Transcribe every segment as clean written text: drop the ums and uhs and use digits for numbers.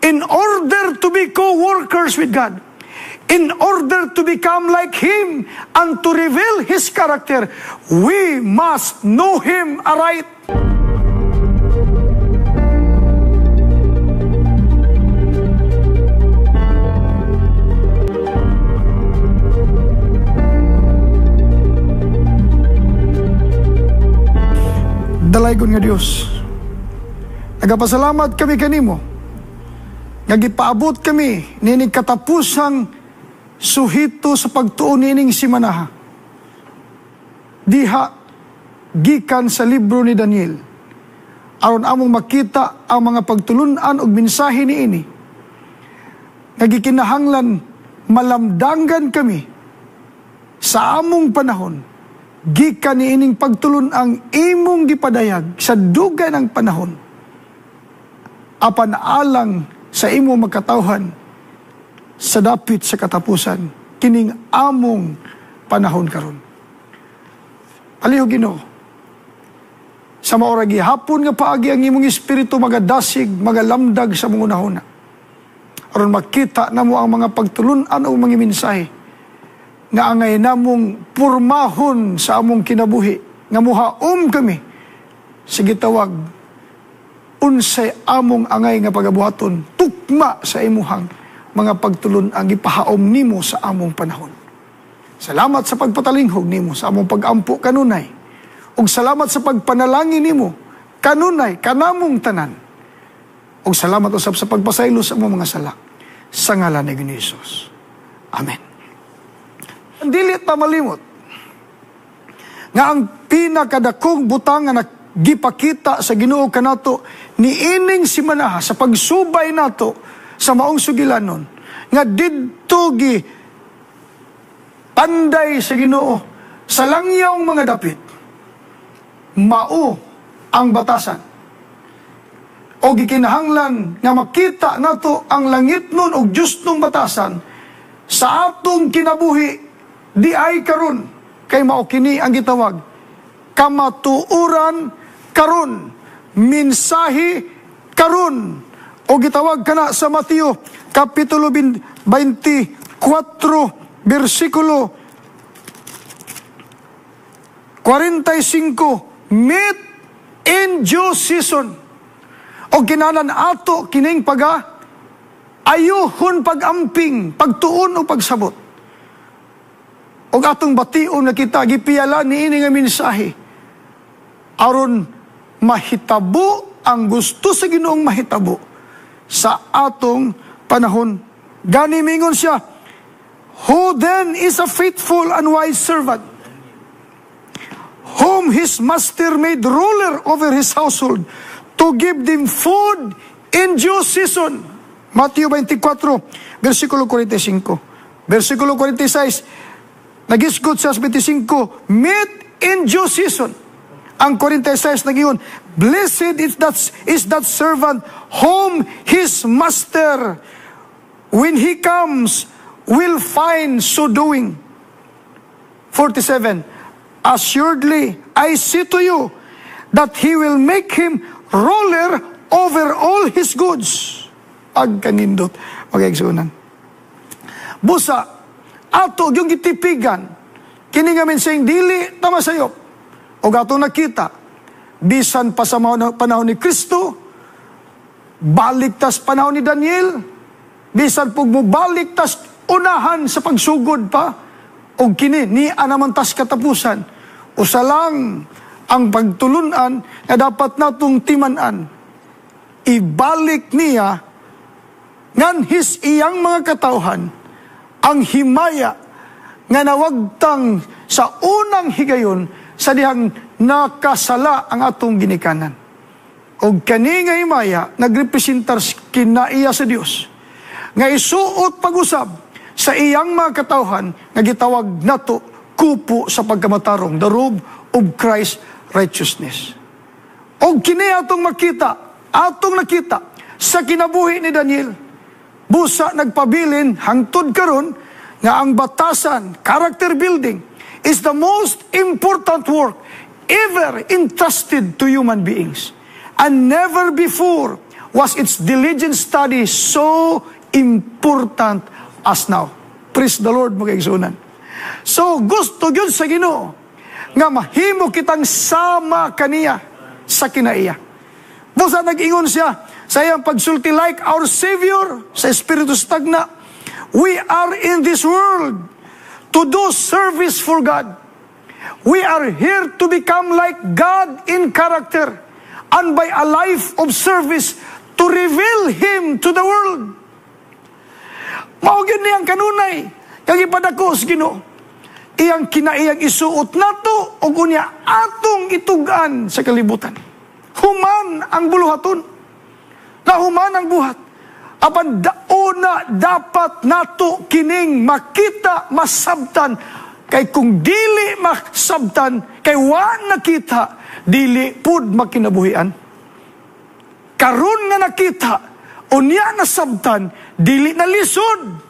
In order to be co-workers with God, in order to become like Him and to reveal His character, we must know Him aright. Dalaygon nga Dios, nagapasalamat kami kanimo nga gipaabot kami nining katapusang suhito sa pagtuo nining simanaha diha gikan sa libro ni Daniel, aron among makita ang mga pagtulun-an ug mensahe niini nga gikinahanglan malamdanggan kami sa among panahon gikan niining pagtulun-ang imong gipadayag sa dugay ng panahon, apan alang sa imong makatawhan sa dapit sa katapusan kining among panahon karon. Palihog, Ginoo, sa maura gihapon nga paagi ang imong espiritu magadasig, magalamdag sa mga hunahuna, aron makita namo ang mga pagtulun-an o mga mensahe nga angay namong purmahon sa among kinabuhi, nga muhaom kami sa gitawag unsay among angay nga pagabuhaton tukma sa imuhang mga pagtulun-ang gipahaom nimo sa among panahon. Salamat sa pagpatalinghog nimo sa among pagampo kanunay, ug salamat sa pagpanalangin nimo kanunay kanamong tanan, ug salamat usab sa pagpasaylo sa among mga sala. Sa ngalan ni Hesus. Amen. Dili ta malimot nga ang pinakadakong butang nga gipakita sa Ginoo kanato niining simanaha sa pagsubay nato sa maong sugilanon, nga didto gi panday sa Ginoo sa langyawng mga dapit, mao ang batasan. O gikinahanglan nga makita nato ang langitnon og justong batasan sa atong kinabuhi di ay karon, kay mao kini ang gitawag kamatuoran karon, mensahe karon. O gitawag kana sa Mateo kapitulo 24 bersikulo 45, meet in due season. O kinalan ato kining paga ayuhon pagamping, pagtuon o pagsabot. O atong bation na kita gipiyala niini nga mensahe aron mahitabo ang gusto sa Ginoong mahitabo sa atong panahon. Gani mingon siya, who then is a faithful and wise servant, whom his master made ruler over his household, to give them food in due season. Mateo 24, versikulo 45. Versikulo 46, nagisgot sa 25, meet in due season. Ang 46 nagingon, blessed is that servant whom his master, when he comes, will find so doing. 47, assuredly, I say to you, that he will make him ruler over all his goods. Pagkanindot, magigsunan. Busa, ato yung gitipigan, kini nga mensaheng dili tama sayop. O ato nakita, bisan pa sa panahon ni Kristo, baliktas panahon ni Daniel, bisan pug mobaliktas unahan sa pagsugod pa, og kini ni anaman tas katapusan. Usa lang ang pagtulunan nga dapat natong timan-an, ibalik niya nganhis iyang mga katawhan ang himaya nga nawagtang sa unang higayon sa dihang nakasala ang atong ginikanan. Og kani nga himaya nagrepresentar kinaiya sa Dios nga isuot pag-usab sa iyang mga katawhan nga gitawag nato kupo sa pagkamatarong, the robe of Christ's righteousness. Og kini atong makita, atong nakita sa kinabuhi ni Daniel. Busa nagpabilin hangtod karon nga ang batasan, character building, is the most important work ever entrusted to human beings. And never before was its diligent study so important as now. Praise the Lord, mga igsuonan. So, gusto gyud sa Ginoo nga mahimo kitang sama kaniya sa kinaiya. Busa nag-ingon siya sa iyang pagsulti, like our Savior sa Espiritu Stagna, we are in this world to do service for God. We are here to become like God in character and by a life of service to reveal Him to the world. Mao gyud niyang kanunay kag ipadako sa Ginoo. Iyang kinaiyang isuot nato ug unya atong itug-an sa kalibutan. Human ang buluhaton. Nahuman ang buhat. Apan dauna dapat nato kining makita, masabtan, kay kung dili masabtan, kay wa nakita, dili pud makinabuhian. Karon nga nakita, unya nasabtan, dili na lisod.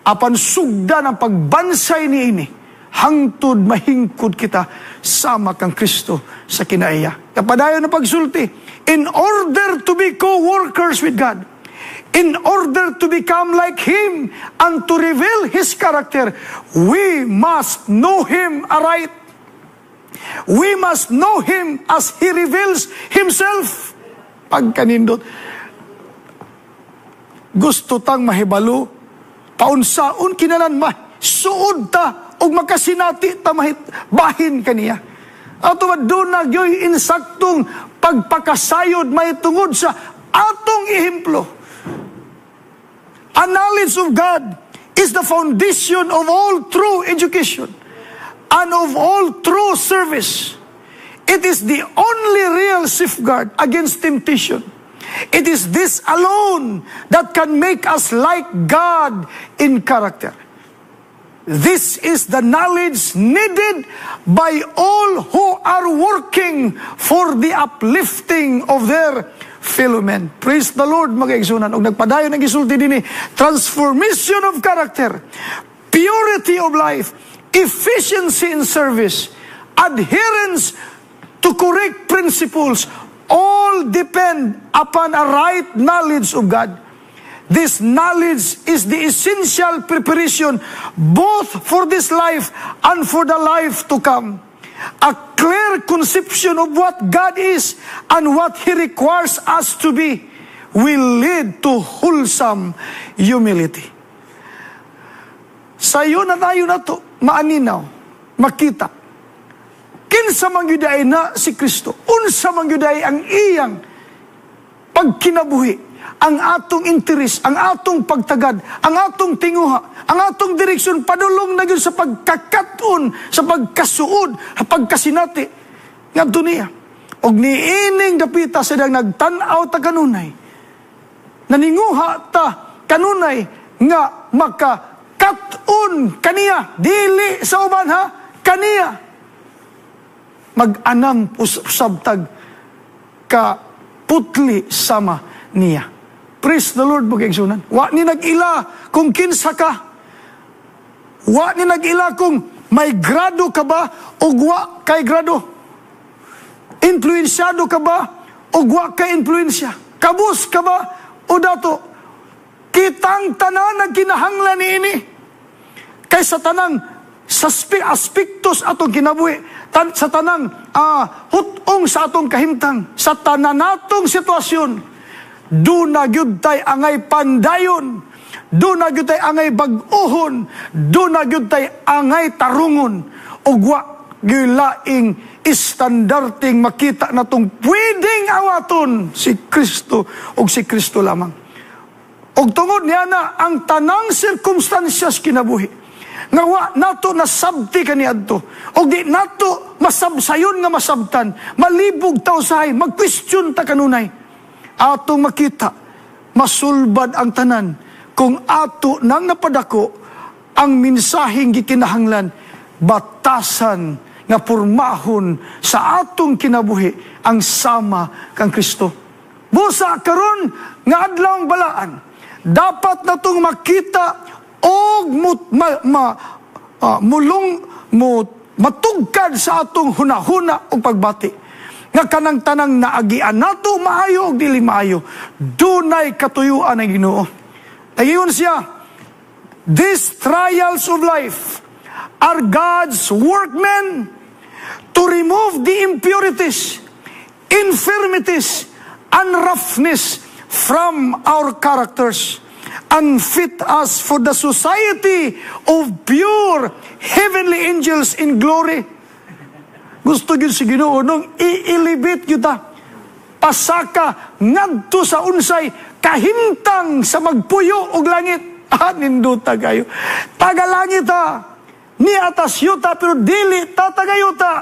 Apan sugdan ang pagbansay niini hangtod mahingkod kita sama kang Kristo sa kinaiya. Kapadayon na pagsulti, in order to be co-workers with God, in order to become like Him and to reveal His character, we must know Him aright. We must know Him as He reveals Himself. Pagkanindot, gusto tang mahibalo, paunsaon kinalan masuod ta ug makasinati ta mahit bahin kaniya. Ato ba duna gyoy insaktong pagpakasayod mahitungod sa atong ehemplo. A knowledge of God is the foundation of all true education and of all true service. It is the only real safeguard against temptation. It is this alone that can make us like God in character. This is the knowledge needed by all who are working for the uplifting of their fellow men. Praise the Lord, mga igsuonan. Og nagpadayon ang gisulti dinhi, transformation of character, purity of life, efficiency in service, adherence to correct principles, all depend upon a right knowledge of God. This knowledge is the essential preparation both for this life and for the life to come. A clear conception of what God is and what He requires us to be will lead to wholesome humility. Sayo na tayo na to, maaninaw, makita. Kinsa man gyud ay na si Kristo, unsa man gyud ay ang iyang pagkinabuhi, ang atong interes, ang atong pagtagad, ang atong tinguha, ang atong direksyon padulong na gyud sa pagkakat-on, sa pagkasuod, sa pagkasinati ngadto niya. Og niining dapita sa dang nagtan-aw ta kanunay, naninguha ta kanunay nga makakat-on kaniya, dili sa uban ha, kaniya. Mag-anam usab tag ka putli sama niya. Praise the Lord, mga igsuonan. Wa ni nag-ila kung kinsa ka. Wa ni nag-ila kung may grado ka ba o wa kay grado. Influensyado ka ba o wa kay influensya. Kabus ka ba o dato. Kitang tanan nagkinahanglan niini. Kay sa tanang sa aspektos atong kinabuhi, sa tanang hutong sa atong kahimtang, sa tanan natong sitwasyon, duna gyud tay angay pandayon, duna gyud tay angay bag-ohon, duna gyud tay angay tarungon, ug wa gyud laing istandarting makita natong pwedeng awaton si Kristo ug si Kristo lamang. Og tungod niya na ang tanang sirkumstansyas kinabuhi, nga wa nato nasabti kaniadto, og di nato masabsayon nga masabtan, malibog ta usahay, mag-question ta kanunay, atong makita, masulbad ang tanan, kung ato nang napadako, ang mensaheng gikinahanglan, batasan nga pormahon sa atong kinabuhi ang sama kang Kristo. Busa karon nga adlawng balaan, dapat natong makita og mulong mo matugkad sa atong hunahuna o pagbati Nga kanang tanang naagian nato, maayo og dili maayo, dunay katuyuan ang Ginoo. Nagingon siya, "These trials of life are God's workmen to remove the impurities, infirmities, and roughness from our characters and fit us for the society of pure heavenly angels in glory." Gusto gyud si Ginoo nung i-elevate gyud ta. Pasaka ngadto sa unsay kahimtang sa magpuyo og langit. Ah, nindota kayo. Taga langit ha. Ni atas yuta pero dili ta taga yuta.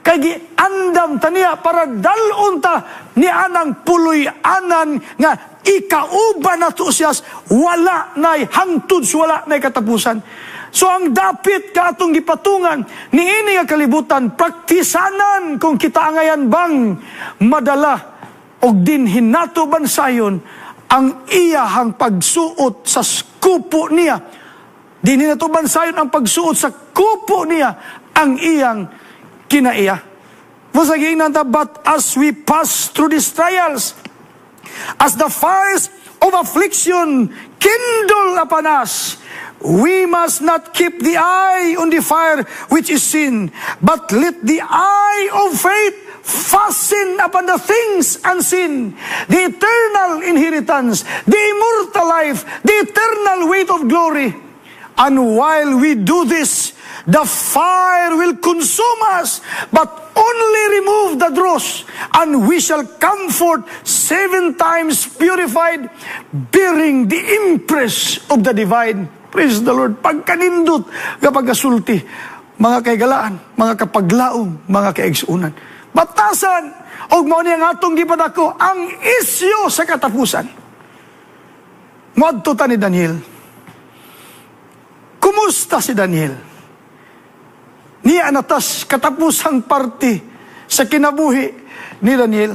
Kay giandam ta niya para dalon ta ni anang puloy-anan nga ikauban nato siya, wala nay hangtod, wala nay katapusan. So ang dapit ka atong gipatungan ni ini nga kalibutan, praktisanan kung kita angayan bang madala og dinhin nato bansayon ang iyahang pagsuot sa kupo niya. Dinhin nato bansayon ang pagsuot sa kupo niya, ang iyang kinaiya. Mao giingnan ta, "But as we pass through these trials, as the fires of affliction kindle upon us, we must not keep the eye on the fire which is seen, but let the eye of faith fasten upon the things unseen, the eternal inheritance, the immortal life, the eternal weight of glory. And while we do this, the fire will consume us, but only remove the dross, and we shall come forth seven times purified, bearing the impress of the divine." Praise the Lord. Pagkanindot nga pagkasulti, mga kaigalaan, mga kapaglaom, mga kaigsuonan. Batasan, og mao ni ang atong gipadako, ang isyu sa katapusan. Muadto ta ni Daniel. Kumusta si Daniel? Niya natas katapusang parte sa kinabuhi ni Daniel.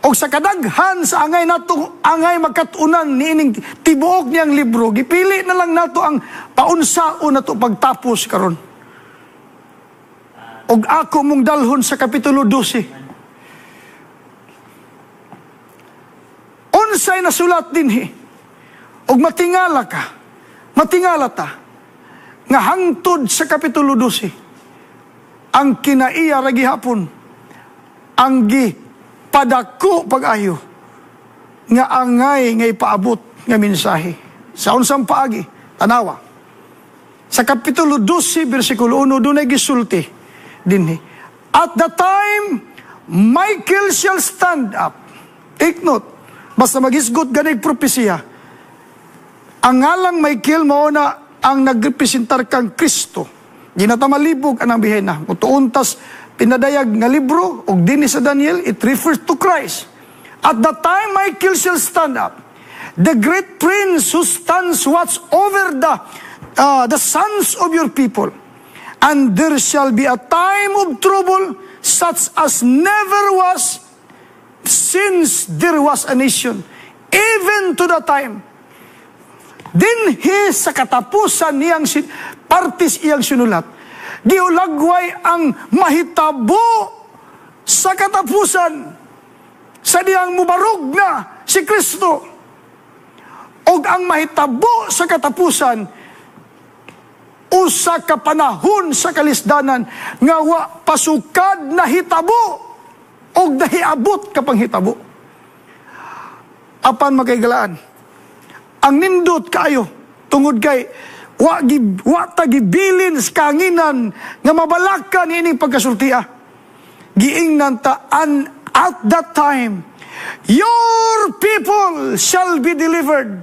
O sa kadaghan sa angay nato angay makatunan niining tibuok niyang libro, gipili na lang nato ang paunsaon nato pagtapos karon. Og ako mong dalhon sa kapitulo 12. Unsay nasulat dinhi? Og matingala ka, matingala ta, nga hangtod sa kapitulo 12, ang kinaiya ra gihapon, ang gi padako pag-ayo nga angay nga ipaabot nga mensahe. Sa unsang paagi? Tanawa. Sa kapitulo 12, bersikulo 1, dunay gisulti dinhi. "At the time, Michael shall stand up." Take note. Basta maghisgot ganig propesiya. Ang ngalang Michael mao na ang nagrepresentar kang Kristo. Di na ta malibog anang bihena. Mutuon tas pinadayag nga libro og dinhi sa Daniel, it refers to Christ. "At the time Michael shall stand up, the great prince who stands watch over the sons of your people. And there shall be a time of trouble such as never was since there was a nation, even to the time." Dinhi sa katapusan niyang partis iyang sinulat, giulagway ang mahitabo sa katapusan sa diyang mubarog na si Kristo. Og ang mahitabo sa katapusan, usa ka panahon sa kalisdanan nga wa pasukad nahitabo og nahiabot ka panghitabo. Apan makaigalaan, ang nindot kaayo tungod kay wa ta gibilin sa kanginan nga mabalakan ining pagkasultia. Giingnan ta, "And at that time your people shall be delivered,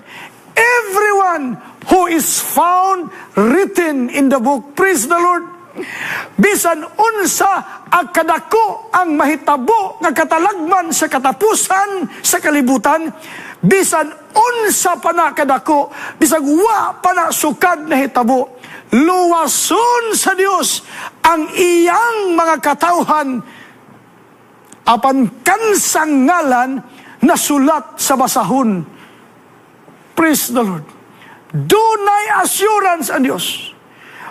everyone who is found written in the book." Praise the Lord. Bisan unsa ang kadako ang mahitabo nga katalagman sa katapusan sa kalibutan, bisan unsa pa na kadako, bisag wa pa na sukad na hitabo, luwason sa Dios ang iyang mga katawhan apan kansang ngalan nasulat sa basahon. Praise the Lord. Dunay assurance ang Dios.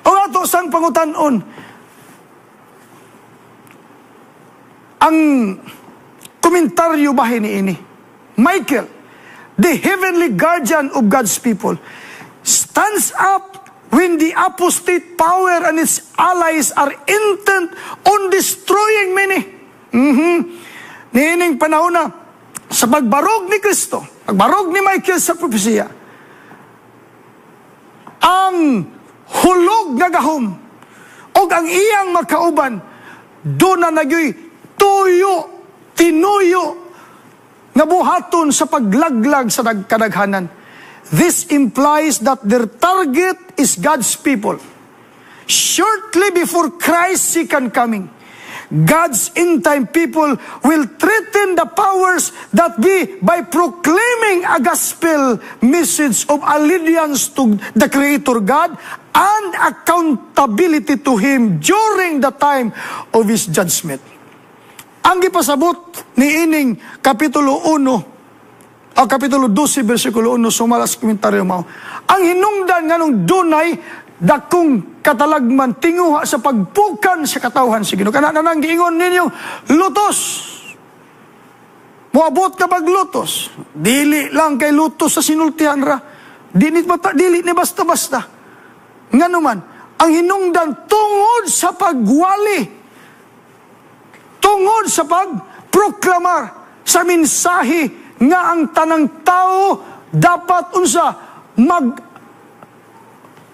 O ato sang pangutan-on, Ang komentaryo bahin ni ini. Michael, the heavenly guardian of God's people, stands up when the apostate power and its allies are intent on destroying many. Niining panahon na sa pagbarog ni Kristo, pagbarog ni Michael sa propesiya, ang hulog nga gahom og ang iyang makauban duna na gyoy tuyo, tinuyo nga buhaton sa paglaglag sa kadaghanan. This implies that their target is God's people. Shortly before Christ's second coming, God's end-time people will threaten the powers that be by proclaiming a gospel message of allegiance to the Creator God and accountability to Him during the time of His judgment. Ang gipasabot ni ining Kapitulo 1 o Kapitulo 12 versikulo 1 sumala sa komentaryo mao. Ang hinungdan nganong dunay dakong katalagman tinguha sa pagpukan sa katawhan sa Ginoo. Kana na nang giingon ninyo lutos. Moabot ka paglutos. Dili lang kay lutos sa sinultihan ra. Dili, dili ni basta-basta. Nganuman, ang hinungdan tungod sa pagwali, tungod sa pagproklamar sa mensahe nga ang tanang tao dapat unsa mag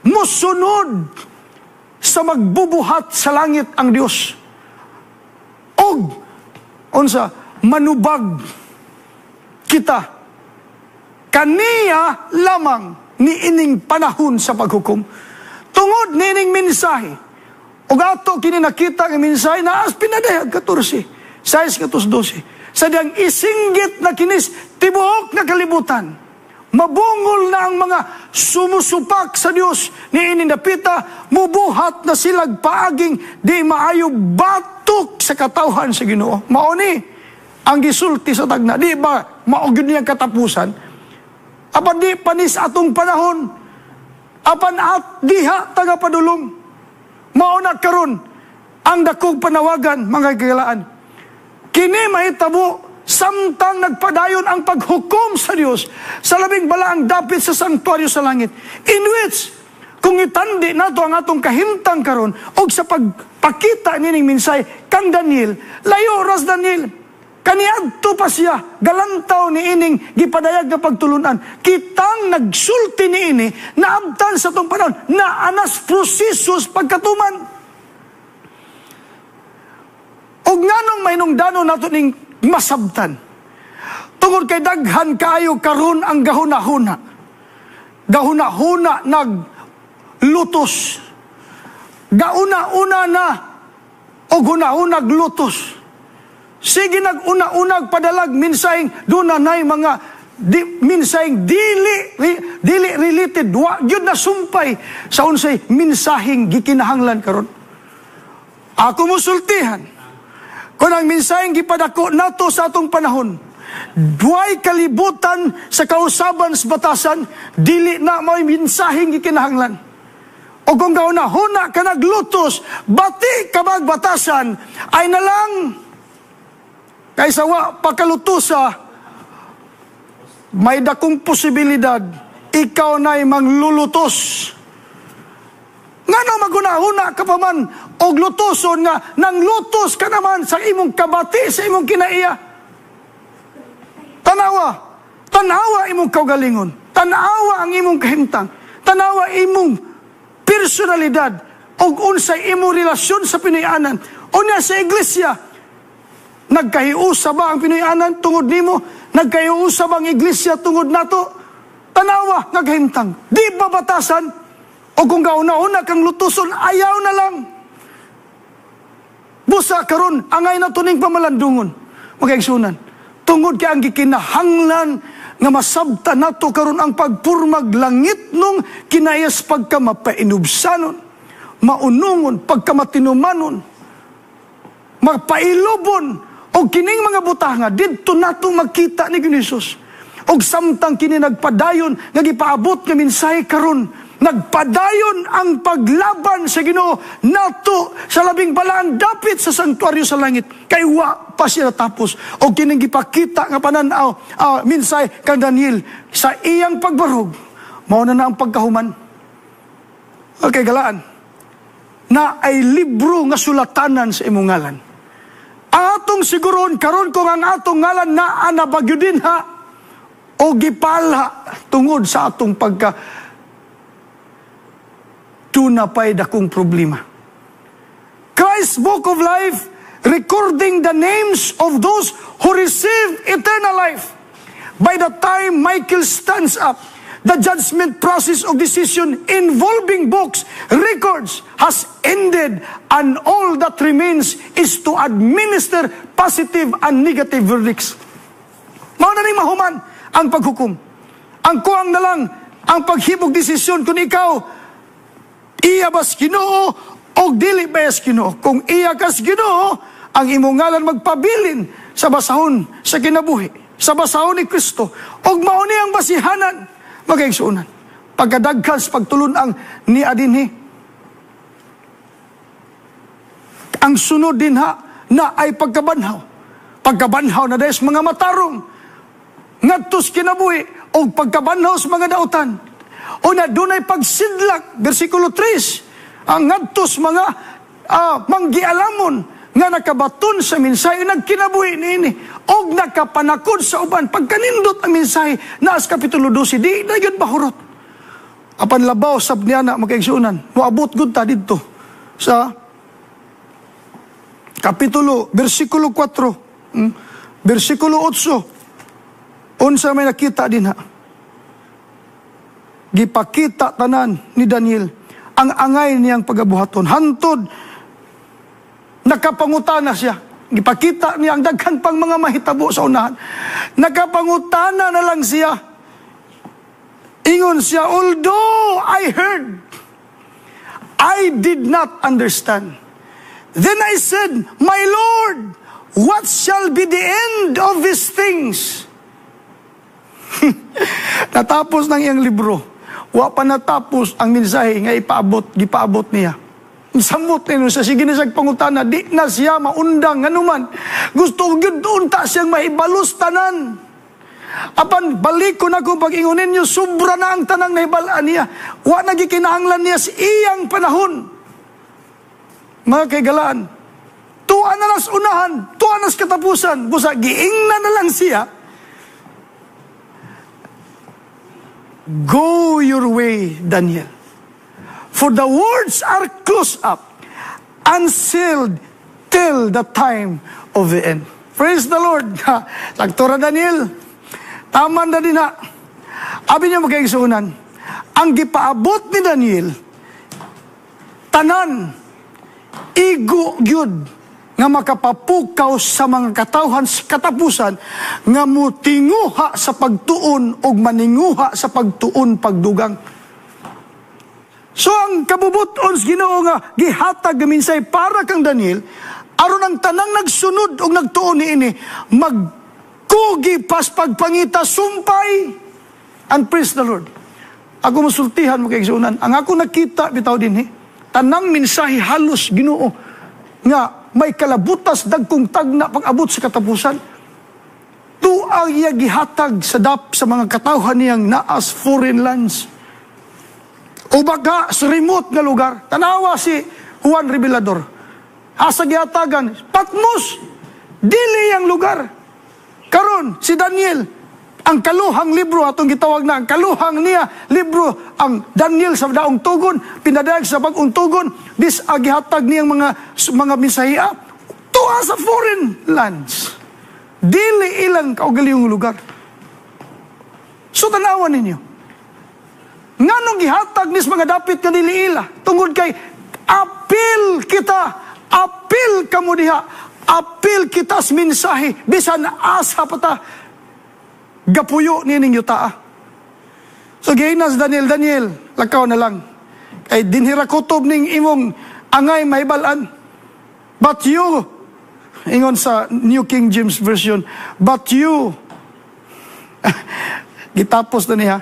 musunod sa magbubuhat sa langit ang Dios. Og unsa manubag kita kaniya lamang ni ining panahon sa paghukom. Tungod nining mensahe, ug ato kini nakita nga mensahe na as pinadayag 14, 6 12. Sa diyang isinggit na kinis tibuok nga kalibutan. Mabungol na ang mga sumusupak sa Dios ni ini napita, mubuhat na silag paaging di maayo batok sa katawhan sa Ginoo. Mao ni ang gisulti sa tagna. Di ba mao gyud niyang katapusan? Apan di panis atong panahon. Apan at diha taga padulong. Mao na karon ang dakong panawagan, mga kagilaan. Kini mahitabo samtang nagpadayon ang paghukom sa Dios sa labing balaang dapit sa sanktuaryo sa langit, in which kung itandi nato ang atong kahimtang karon og sa pagpakita nining mensahe kang Daniel, layo ras Daniel kaniadto pa siya galantaw ni ining gipadayag nga pagtulunan. Kitang nagsulti niini naabtan sa atong panahon na anas prosesos pagkatuman. Og nganong mahinungdanon nato ning masabtan? Tungod kay daghan kaayo karon ang gahuna-huna. Gahuna-huna naglutos. Gauna-una na og huna-hunag lutos. Sige nag-una-unag padalag minsaheng duna nay mga di, minsaheng dili related, wa gyud na sumpay sa unsay minsaheng gikinahanglan karon. Ako musultihan kung ang minsaheng gipadako nato sa atong panahon, duay kalibutan sa kausaban sa batasan, dili na may minsaheng gikinahanglan. O kung gauna-huna ka naglutos, bati ka batasan, ay nalang kaysa wa pakalutosa, may dakong posibilidad, ikaw na'y manglulutos. Ngano maguna-huna ka pa man og lutoson nga nang lutos ka naman sa imong kabati, sa imong kinaiya. Tanawa, tanawa imong kaugalingon, tanawa ang imong kahimtang, tanawa imong personalidad og unsay imong relasyon sa Pinoyanan. Unya sa iglesia, nagkahiusa ba ang Pinoyanan tungod nimo? Nagkahiusa ba ang iglesia tungod nato? Tanawa nga kahimtang. Di ba batasan? O kung gauna-una kang lutuson, ayaw na lang. Busa karon angay na tuning pamalandungon. Magaigsunan. Tungod kay ang gikinahanglan nga masabta nato karon ang pagpurmag langit nung kinayas pagka mapainubsanon, maunungon, pagka matinumanon, magpailobon, o kining mga butanga didto nato makita ni Jesus. Og samtang kini nagpadayon nga gipaabot nga mensahe karon, Nagpadayon ang paglaban sa Ginoo nato sa labing balaan dapit sa sanktuaryo sa langit kay wa pa siya natapos. O kining gipakita nga panan-aw, mensahe kang Daniel sa iyang pagbarog, mao na na ang pagkahuman. Okay, galaan na ay libro nga sulatanan sa imong ngalan. Ang atong siguron karon kung ang atong ngalan naa na ba gyud dinha o gipala tungod sa atong pagka duna pa'y dakong problema. Christ's Book of Life recording the names of those who receive eternal life. By the time Michael stands up, the judgment process of decision involving books, records has ended, and all that remains is to administer positive and negative verdicts. Mao na ning mahuman ang paghukom. Ang kuwang na lang ang paghimog desisyon kung ikaw iya bas Ginoo o dili ba Ginoo. Kung iya kas Ginoo, ang imong ngalan magpabilin sa basahon sa kinabuhi, sa basahon ni Kristo. Og mao ni ang basihanan, magaigsuonan. Pagkadaghan sa pagtulun-ang ni adinhi. Ang sunod din ha, na ay pagkabanhaw. Pagkabanhaw na dahil mga matarong, ngadtos kinabuhi, o pagkabanhaw sa mga dautan. O na dunay pagsidlak, versikulo 3, ang ngadtos mga manggialamon nga nakabaton sa mensahe, nagkinabuhi niini og nakapanakod sa uban. Pagkanindot ang mensahe naas kapitulo 12, di na yun bahurot. Apan labaw sab niya na, makaigsuonan, moabot gud ta didto sa kapitulo, versikulo 4, versikulo 8. Unsa may nakita dinha? Gipakita tanan ni Daniel ang angay niyang pagabuhaton. Hantod nakapangutana siya. Gipakita niya ang daghan pang mga mahitabo sa unahan. Nakapangutana na lang siya. Ingon siya, "Although I heard, I did not understand. Then I said, 'My Lord, what shall be the end of these things?'" Natapos ng iyang libro. Wa pa natapos ang mensahe nga gipaabot niya. Samot niya sa sige na siyang pangutana, di na siya maundang nganuman. Gusto gyud unta siyang mahibalos tanan. Apan balik ko na kung pag-ingon ninyo, sobra na ang tanang nahibalaan niya. Wa na gikinahanglan niya sa iyang panahon. Mga kaigalaan, tuwa na las unahan, tuwa na katapusan. Busa, giingna na lang siya, "Go your way, Daniel. For the words are closed up and sealed till the time of the end." Praise the Lord. Sakto ra, Daniel. Tama na din ha. Abi niyo, magkaigsuonan, ang gipaabot ni Daniel, tanan, igo gyud nga makapapukaw sa mga katawhan sa katapusan nga mutinguha sa pagtuon o maninguha sa pagtuon pagdugang. So ang kabubuton sa Ginoo nga gihatag gaminsay para kang Daniel aron ang tanang nagsunod og nagtuon niini magkugi pas pagpangita sumpay, and praise the Lord. Ako musultihan mo, kaigsuonan, ang ako nakita bitaw dinhi, tanang mensahe halos Ginoo nga may kalabutas dagkong tagna pag-abot sa katapusan. Tuang iya gihatag sa dap sa mga katawhan niyang naas foreign lands. O baka sa remote nga lugar. Tanawa si Juan Revelador. Asa gihatagan? Patmos. Dili ang lugar. Karon si Daniel, ang kaluhang libro atong gitawag na ang kaluhang niya libro, ang Daniel sa daong tugon, pinadayag sa bag-ong tugon, dis agihatag niyang mga mensahiya tuwa sa foreign lands. Dili ilang kaugalingong lugar. So tanawan ninyo. Nganong gihatag nis mga dapit nga dili ila? Tungod kay apil kita, apil kamo diha, apil kita sa mensahe bisan asa pa ta gapuyo nining yutaa. So giinas Daniel, "Daniel, lakaw na lang. Kay dinhira kutob ning imong angay mahibal-an." But you, ingon sa New King James Version, but you, gitapos na niya,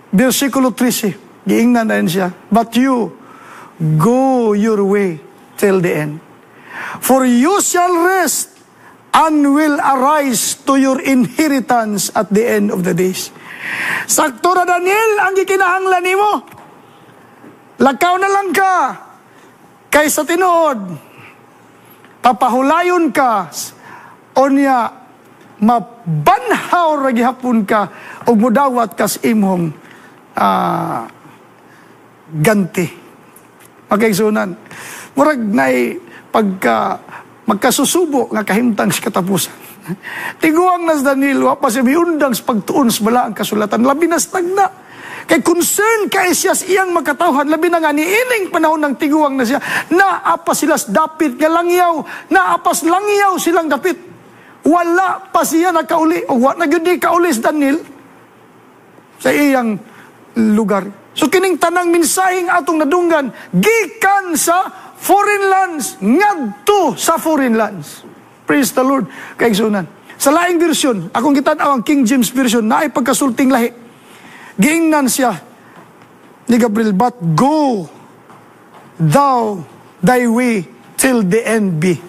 versikulo 13. Giingnan na siya, "But you, go your way till the end. For you shall rest and will arise to your inheritance at the end of the days." Sakto na, Daniel, ang gikinahanglan nimo. Lakaw na lang ka. Kay sa tinuod, papahulayon ka, onya mabanhaw ra gihapon ka ug mudawat kas imong ganti. Mga kaigsuonan, murag nay pagka magkasusubo nga kahimtang sa katapusan. Tiguang na si Daniel, wa pa siya miundang sa pagtuon sa balaang kasulatan, labi na sa tagna. Kay concern kay siya sa iyang makatawhan, labi na nga niining panahon ng tiguang na siya, naa pa sila sa dapit nga langyaw, naa pa sa langyaw silang dapit. Wala pa siya nakauli, o wa na gyud ni kauli si Daniel sa iyang lugar. So kining tanang mensaheng atong nadunggan, gikan sa foreign lands, ngadto sa foreign lands. Praise the Lord. Kaigsuonan. Sa laing version, akong gitan-aw ang King James Version, naay pagkasulting lahi. Giingnan siya ni Gabriel, "But go thou thy way till the end be.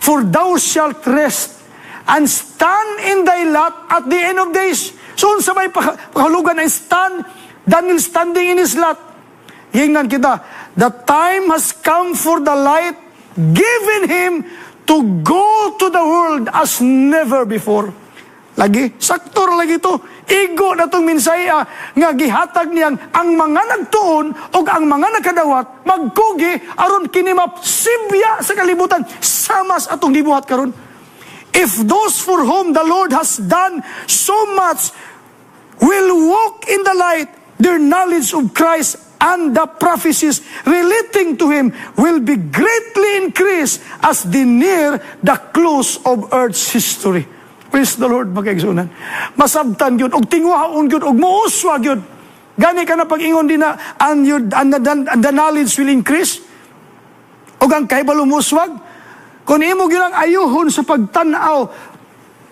For thou shalt rest and stand in thy lot at the end of days." So, unsa may pakahulugan ang stand, Daniel standing in his lot? Giingnan kita, the time has come for the light given him to go to the world as never before. Lagi, sakto ra lagi to. Igo na tong mensahe nga gihatag niyang ang mga nagtuon o ang mga nakadawat magkugi aron kini sibya sa kalibutan sama sa atong gibuhat karon. If those for whom the Lord has done so much will walk in the light, their knowledge of Christ and the prophecies relating to Him will be greatly increased as they near the close of earth's history. Praise the Lord, mga kaigsuonan. Masabtan gyud, og tinguhaon gyud, og muuswa gyud. Gani ka na pag-ingon din na, and the knowledge will increase. Og ang kahibalo muswag. Kung imo gyud ang ayuhon sa pagtan-aw,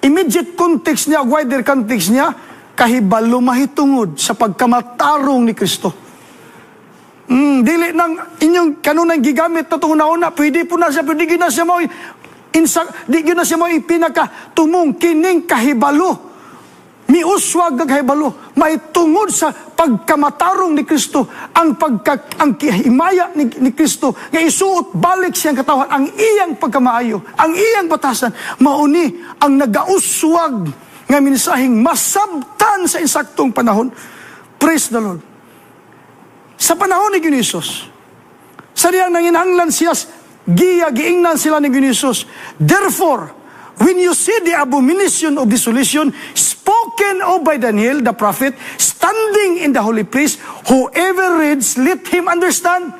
immediate context niya, wider context niya, kahibalo mahitungod sa pagkamatarong ni Kristo. Dili nang inyong kanunay gigamit na itong una, pwede po na siya, pwede gyud na siya mo insa, di gyud na siya mo ipinaka tumong kining kahibalo. Miuswag ang kahibalo, mahitungod sa pagkamatarong ni Kristo, ang himaya ni Kristo nga isuot balik siyang katawhan, ang iyang pagkamaayo, ang iyang batasan, mauni ang nagauswag nga mensaheng masabtan sa insaktong panahon. Praise the Lord. Sa panahon ni Ginisus, sa diyang nanginhanglan siya, giya, giingnan sila ni Ginisus, "Therefore, when you see the abomination of desolation spoken of by Daniel the prophet, standing in the holy place, whoever reads, let him understand."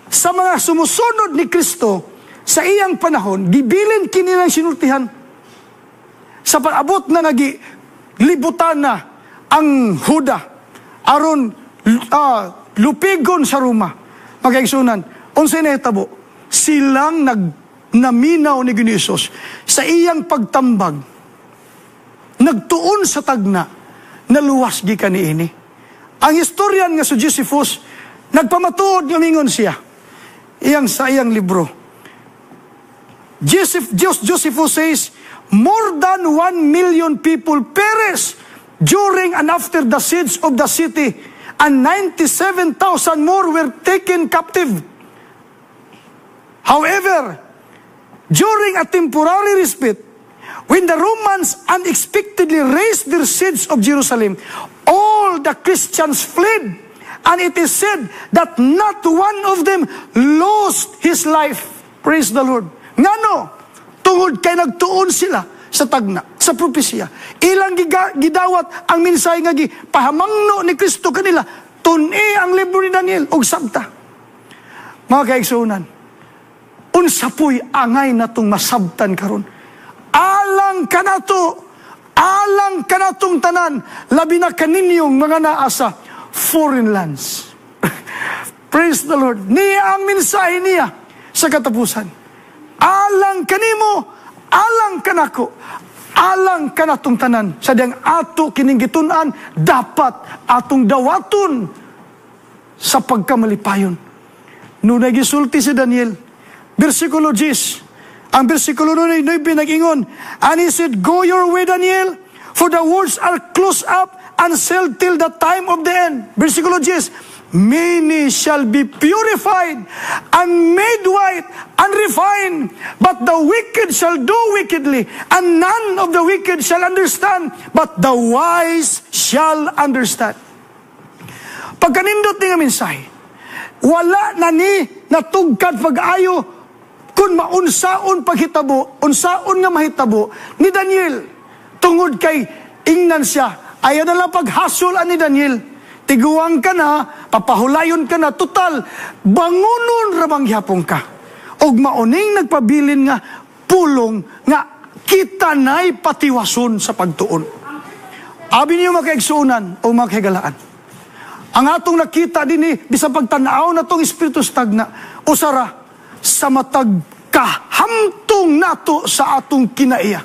Sa mga sumusunod ni Kristo, sa iyang panahon, gibilin kini ng sinultihan. Sa pag-abot na nagi libutan na ang Huda aron lupigon sa Roma. Mga kaigsuonan, unsay nahitabo? Silang nag naminaw ni Ginisus sa iyang pagtambag, nagtuon sa tagna, naluwas gikan niini. Ang historian nga si Josephus, nagpamatuod nga mingon siya iyang sa iyang libro. Josephus says, "More than 1 million people perished during and after the siege of the city, and 97,000 more were taken captive. However, during a temporary respite, when the Romans unexpectedly raised their siege of Jerusalem, all the Christians fled, and it is said that not one of them lost his life." Praise the Lord. Ngano? Tungod kay nagtuon sila sa tagna, sa propesya. Ilang gidawat ang mensahe nga gipahamangno ni Kristo kanila. Tun-i ang libro ni Daniel og sabta. Mga kaigsuonan, unsa po'y angay natong masabtan karon? Alang kanato, alang kanatong tanan, labi na kaninyong mga naa sa foreign lands. Praise the Lord. Niya ang mensahe niya sa katapusan. Alang kanimo, alang kanako. Alang kanatong tanan, sa diyang ato kining gitun-an, dapat atong dawaton sa pagkamalipayon. Nunay gisulti si Daniel, versikulo 10, ang versikulo 9 nag-ingon, "And he said, 'Go your way, Daniel, for the words are closed up and sealed till the time of the end.'" Versikulo 10, "Many shall be purified and made white and refined, but the wicked shall do wickedly, and none of the wicked shall understand, but the wise shall understand." Pagkanindot ni nga mensahe, wala na ni natugkad pag-ayo kung maunsaon paghitabo, unsaon nga mahitabo ni Daniel. Tungod kay ingnan siya, ayaw na lang paghasol ani Daniel. Tiguang ka na, papahulayon ka na, total, bangunon ra man gihapon ka. Og mauning nagpabilin nga pulong nga kita na'y patiwason sa pagtuon. Abi niyo, mga kaigsuonan o mga kahigalaan, ang atong nakita din eh, bisan pagtanaw na tong Espiritu stagna, usara sa matag kahamtong nato sa atong kinaiya.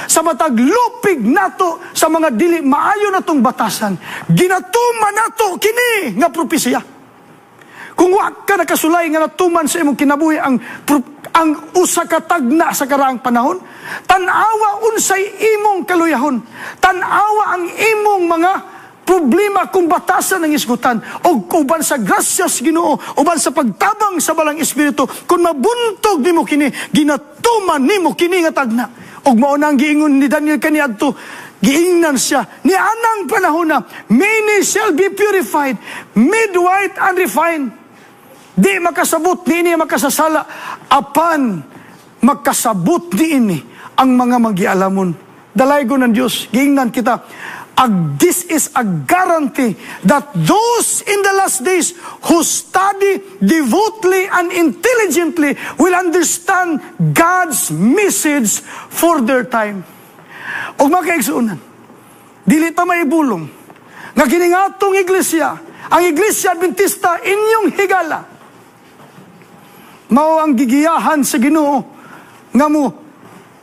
Sa matag lupig nato sa mga dili maayo natong batasan, ginatuman nato kini nga propesiya. Kung wa ka nakasulay nga natuman sa imong kinabuhi ang usa ka tagna sa karaang panahon, tan-awa unsay imong kaluyahon. Tan-awa ang imong mga problema kung batasan ng isgutan o uban sa grasyas Ginoo, uban sa pagtabang sa Balaang Espiritu, kung mabuntog nimo kini, ginatuman nimo kini nga tagna. Ug mao nang giingon ni Daniel kaniadto, giingnan siya ni anang panahon na many shall be purified, made white and refined. Di makasabot niini makasasala, apan makasabot niini ang mga magialamon. Dalaygon ng Dios, giingnan kita. This is a guarantee that those in the last days who study devoutly and intelligently will understand God's message for their time. Og mga kaigsuonan, dili ta maibulong nga kini nga atong iglesia, ang Iglesia Adventista inyong higala, mao ang gigiyahan sa Ginoo nga mo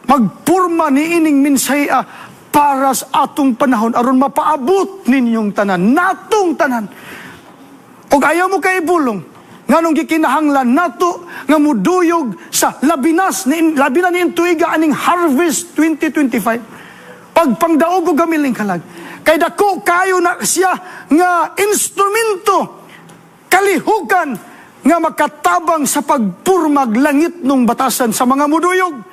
magpurma ni ining mensahe para sa atong panahon aron mapaabot ninyong tanan, natong tanan. Og ayaw mo kay bulong nganong gikinahanglan nato nga muduyog sa labinas ni labina ni tuiga aning Harvest 2025. Pagpangdaog og gamiling kalag. Kay dako kayo na siya nga instrumento, kalihukan nga makatabang sa pagpurmag langit nung batasan sa mga muduyog.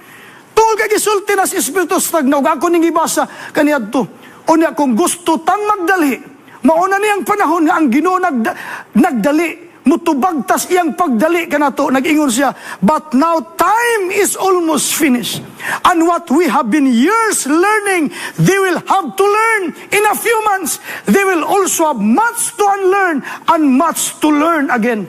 Tungod kay gisulti na sa Espiritu Stagna ug ako ning gibasa kaniadto. Unya kung gusto tang magdali, mauna niyang panahon nga ang Ginoo nagdali, mutubag tas iyang pagdali kanato. Nag-ingon siya, "But now time is almost finished. And what we have been years learning, they will have to learn in a few months. They will also have much to unlearn and much to learn again."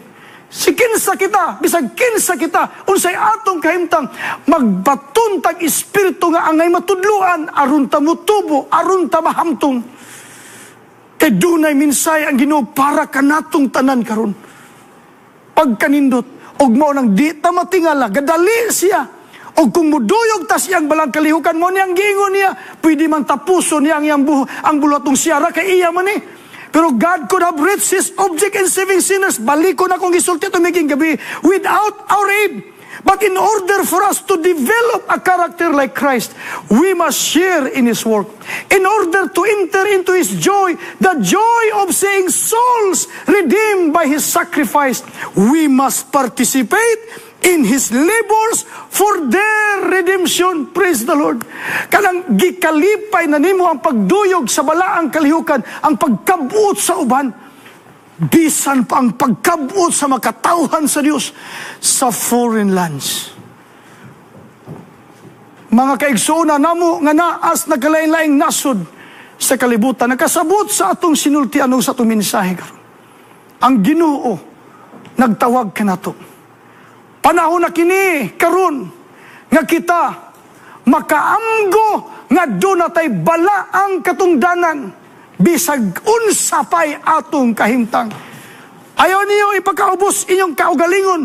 Si kinsa kita, bisag kinsa kita, unsay atong kahimtang, magbaton tag espiritu nga angay matudluan, aron ta mutubo, aron ta mahamtong. Kay dunay minsay ang Ginoo para kanatong tanan karon. Pagkanindot, og mao nang di ta matingala, gadali siya. Og kung muduyog tas iyang balang kalihukan mo niyang giingon niya, pwede man tapuso niya ang iyang buho, ang buluhatong siyara kay iya man eh. Pero God could have reached His object in saving sinners. Balik ko na kung gisulti ito maging gabi, without our aid. But in order for us to develop a character like Christ, we must share in His work. In order to enter into His joy, the joy of seeing souls redeemed by His sacrifice, we must participate in His labors for their redemption. Praise the Lord. Kanang gikalipay na nimo ang pagduyog sa balaang kalihukan, ang pagkabot sa uban, bisan pa ang pagkabot sa makatawhan sa Dios sa foreign lands. Mga kaigsuonan namo nga naas nagkalain-laing nasod sa kalibutan, nakasabot sa atong sinultian sa atong mensahe karon. Ang Ginoo nagtawag kanato. Panahon na kini karon nga kita makaamgo nga duna tay balaang katungdanan bisag unsa pay atong kahimtang. Ayaw niyo ipakaubos inyong kaugalingon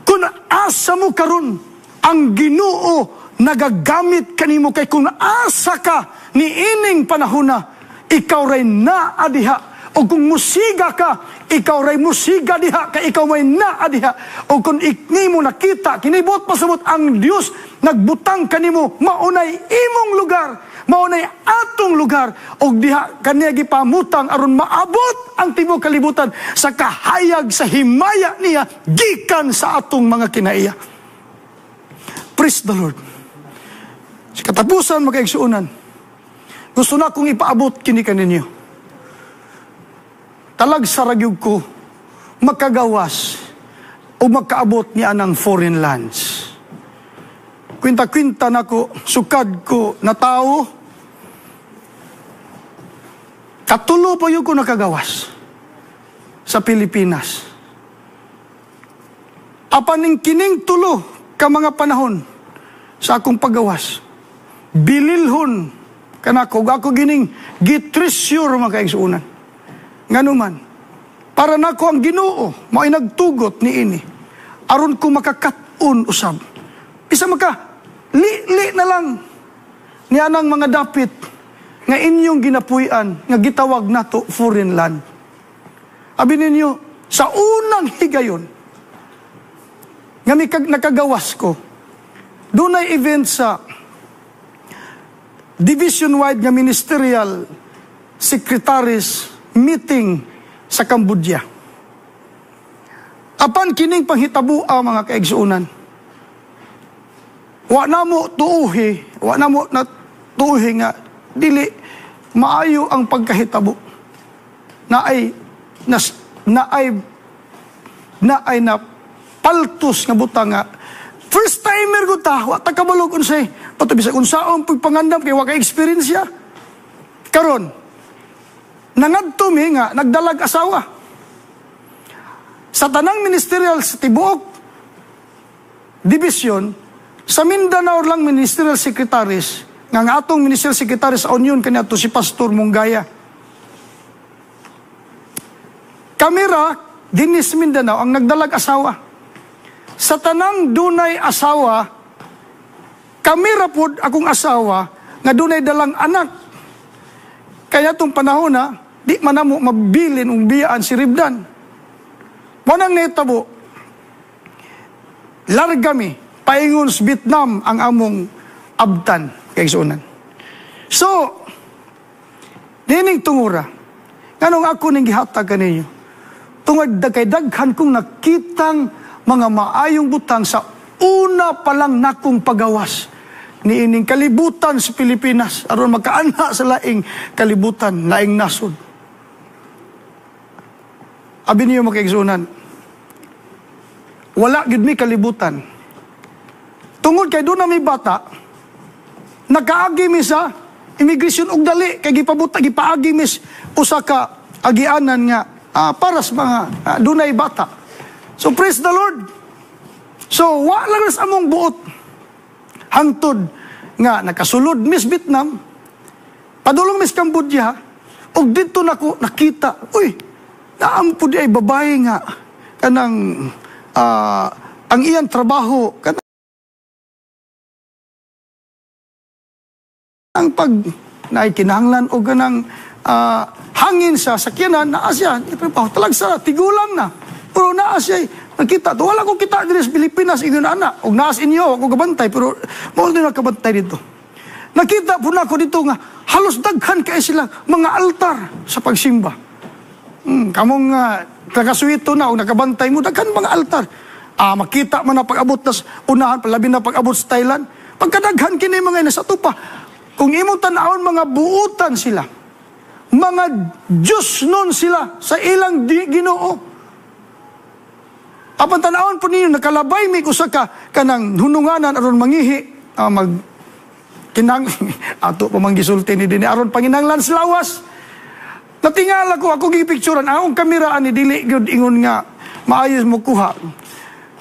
kung asa mo karon, ang Ginoo nagagamit kanimo kay kung asa ka niining panahona, ikaw ray naa diha. O kung musiga ka, ikaw ray musiga diha kay ikaw may naa diha. O kung nimo nakita, kinibot pasabot ang Dios nagbutang kanimo, maunay imong lugar, maunay atong lugar, og diha kaniya gipamutang aron maabot ang tibuok kalibutan sa kahayag sa himaya niya gikan sa atong mga kinaiya. Praise the Lord. Sa katapusan, mga kaigsuonan, gusto na akong ipaabot kini kaninyo. Talagsa ra gyud ko makagawas o makaabot niya ng foreign lands. Kwinta-kwinta nako, sukad ko na tao, katulo pa gyud ko nakagawas sa Pilipinas. Apan ning kining tulo ka mga panahon sa akong paggawas, bililhon kanako, ako gining gitreasure, mga kaigsuonan. Nganuman, para nako ang Ginoo mao'y nagtugot niini aron ko makakat-on usab. Isa maka li-li na lang niya ng mga dapit nga inyong ginapuy-an nga gitawag nato foreign land. Abi ninyo, sa unang higayon nga nakagawas ko, dunay event sa division-wide nga ministerial secretaries meeting sa Cambodia. Apan kining panghitabo, mga kaigsuonan, wa na mo tuuhi, wa na mo na tuuhi nga dili maayo ang pagkahitabo. Na ay nas, na ay na ay na paltos nga butang nga first timer ko ta, wa ta kabalog unsay pato bisag unsaon pug pangandam kay wa kay experience. Karon nangadto mi nga nagdalag asawa. Sa tanang ministerial sa tibuok division, sa Mindanao lang ministerial secretaries, nga ang atong ministerial secretary sa Union kaniadto si Pastor Munggaya. Kamera dinis Mindanao ang nagdalag asawa. Sa tanang dunay asawa, kamera pod akong asawa nga dunay dalang anak. Kaya itong panahon na, di man namo mabilin ung biyaan si Ribdan. Manang netabo, larga mi, paingon sa Vietnam ang among abtan, kaigsuonan. So, nining tungura, nganong ako ning gihatag kaninyo? Tungod kay daghan kong nakitang mga maayong butang sa una pa lang nakong pagawas niining kalibutan sa Pilipinas aron makaana sa laing kalibutan, laing nasod. Abi niyo, mga kaigsuonan, wala gyud mi kalibutan. Tungod kay doon na may bata, nakaagi mi sa immigration og dali kay gipabuta gipaagi mi usa ka agianan nga para sa mga dunay bata. So praise the Lord. So wa lang sa among buot hangtod nga nakasulod Miss Vietnam, padulong Miss Cambodia, og didto nako nakita, uy, naampo di ay babae nga kanang ang iyang trabaho kanang pag naikinahanglan og kanang hangin sa sakyanan, naa siya, talagsa, tigulang na. Pero naa siya, nakita. To, wala ko kita diri sa Pilipinas, ingon ana. Og naas inyo, ako gabantay, pero mao din nakabantay dito. Nakita po na ako dito nga, halos daghan kay sila mga altar sa pagsimba. Kamong taga-suwito na, o nakabantay mo, daghan mga altar. Makita man na pag-abot na unahan, labi na pag-abot sa Thailand. Pagkadaghan kini mga ina sa tupa, kung imong tan-awon, mga buutan sila. Mga Diyos nun sila sa ilang Ginoo. Apan tan-awon po ninyo, nakalabay mi usa ka kanang hununganan aron mangihi, mag kinang ato pa man gisulti ni dinhi aron panginahanglan sa lawas. Natingala ko, ako gipicturan akong kamera ani dili gyud ingon nga maayos mo kuha.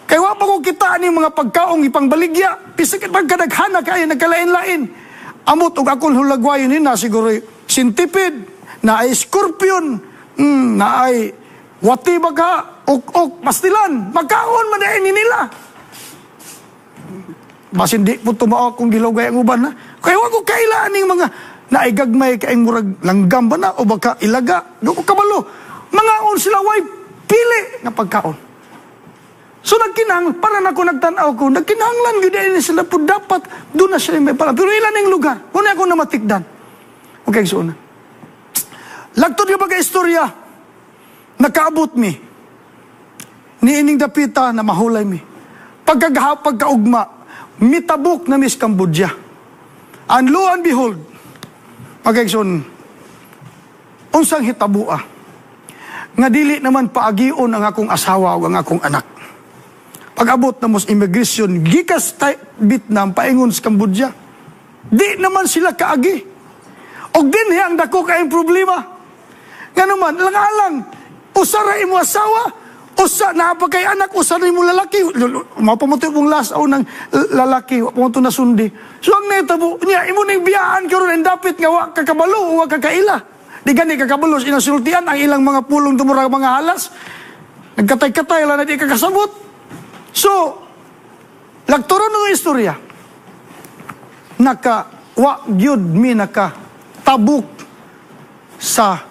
Kay wa pa ko kita ani mga pagkaong ipangbaligya, bisag pagkadaghana kay nagkalain-lain. Amot og akong hulagwayon ni na siguro centipede, na ay scorpion, na ay wati baka, ok-ok, pastilan, magkaon man ni nila. Basin di po tumao akong gilugay ang uban, ha. Kaya wa ko kaila aning mga naigagmay kaing murag langgam ba na o baka ilaga. Di ko kabalo. Mangaon sila, way pili nga pagkaon. So nagkinahang, para na ako nagtanaw ko, nagkinahanglan gyud ini sila po, dapat doon na sila may pala. Pero ilan ang lugar? Una ako namatikdan. Okay, so una. Lagtod nga baga istorya, nakaabot mi. Niining dapita na mahulay mi. Pagkagahap, pagkaugma, mitabok na mis Cambodia. And lo and behold, pagkaigsoon, unsang hitabua, nga dili naman paagion ang akong asawa o ang akong anak. Pag-abot na mo sa immigration, gikas Vietnam, paingon sa Cambodia, di naman sila kaagi. Og dinhi ang dako kayong problema. Nga naman, lang-alang, usa ra imo asawa, usa na pa kay anak, usa ra imo lalaki. Mao pa mo mong last ng lalaki, wa pa mo to nasundi. So ang nahitabo niya, imo ning biyaan karon ang dapit nga wa ka kabalo, wa ka kaila. Di gani ka kabalo, inasultian ang ilang mga pulong tumura mga halas. Nagkatay-katay lang na di ka kasabot. So, lagturon ng istorya, naka, wa gyud mi naka tabok sa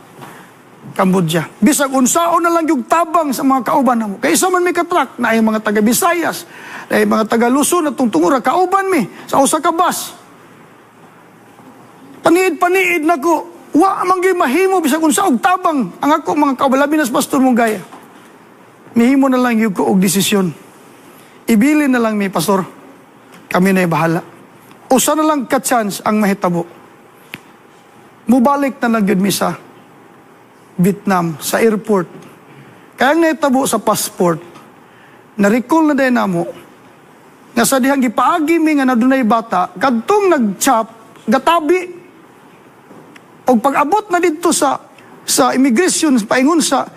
Cambodia. Bisag unsaon na lang yung tabang sa mga kauban namo. Kaysa man mi ka-truck na ay mga taga Visayas, na ay mga taga Luzon at tungtungura, kauban mi sa usa ka bus. Paniid-paniid nako, wa man gyud mahimo bisag unsaog tabang ang ako mga kauban, labi na sa Pastor Mongaya. Mihimo na lang gyud ko og desisyon. Ibili na lang mi, Pastor. Kami na'y bahala. Usa na lang ka chance ang mahitabo. Mubalik na lang gyud mi sa Vietnam, sa airport. Kaya ang nahitabo sa passport, na-recall na din namo, nga sa dihang gipaagi mi nga nadunay bata, kadtong nag-chop, gatabi. Og pag-abot na didto sa immigration, paingon sa